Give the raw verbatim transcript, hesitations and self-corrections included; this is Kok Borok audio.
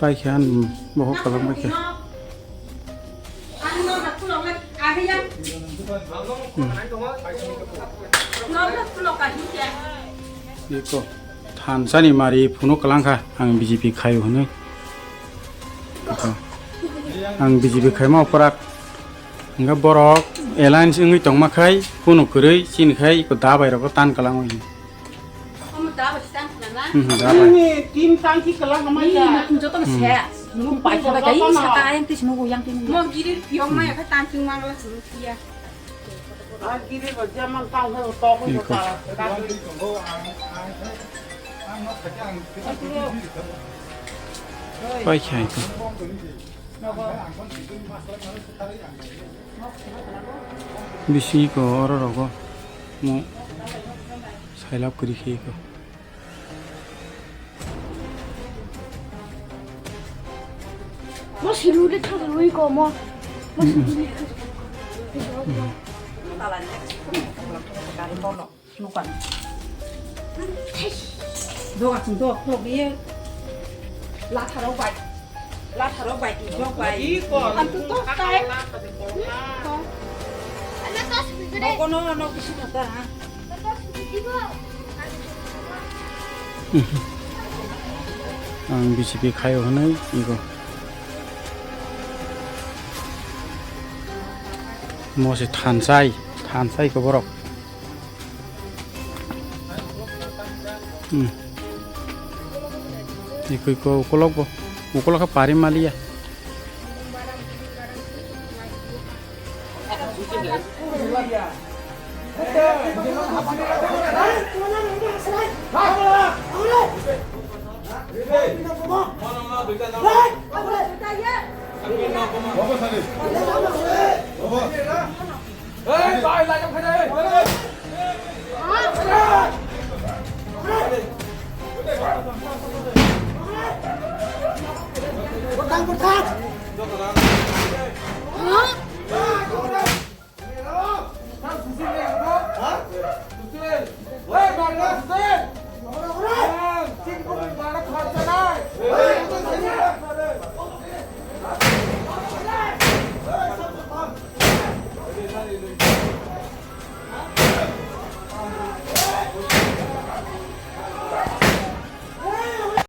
Paikha ani bohok kwlwng paikha. Eko thansani mari phunuk kwlangkha ang B J P khaio hwnwi. Eko ang B J P khaima oporak hwnkhe borok alliance wngwi tongma khai phunuk kwrwi chini khai eko da bai rokbo tan kwlango. Omo da bai tan khna na? Hmm, da bai. Ini team tangki kwlang hamai ya. Ini joto no se. Nung pai sa bai kai sa ta yang tis nung yang tin. Mo giri piong ma ya ka tan chung ma la sung ya. Ah, giri ba jaman tang ho to ko ta. Pai khai to. Bisi ko oro rogo mo sailap kri khe ko. Mo siru le thang rui ko mo. Mo siru le. Doga sing do, khulok ye. Latharok bai. Latharok bai, twijok bai. Iko. Ang tu to tai. Nogo no, no, kisi no ta, ha. Ang B J P khaio hwnwi ego. Mo se thansai, thansai ko borok. Hmm. Ikoi ko ukolok bo. Ukolok ka pari maliya. Hey, bai, lai, lai, lai.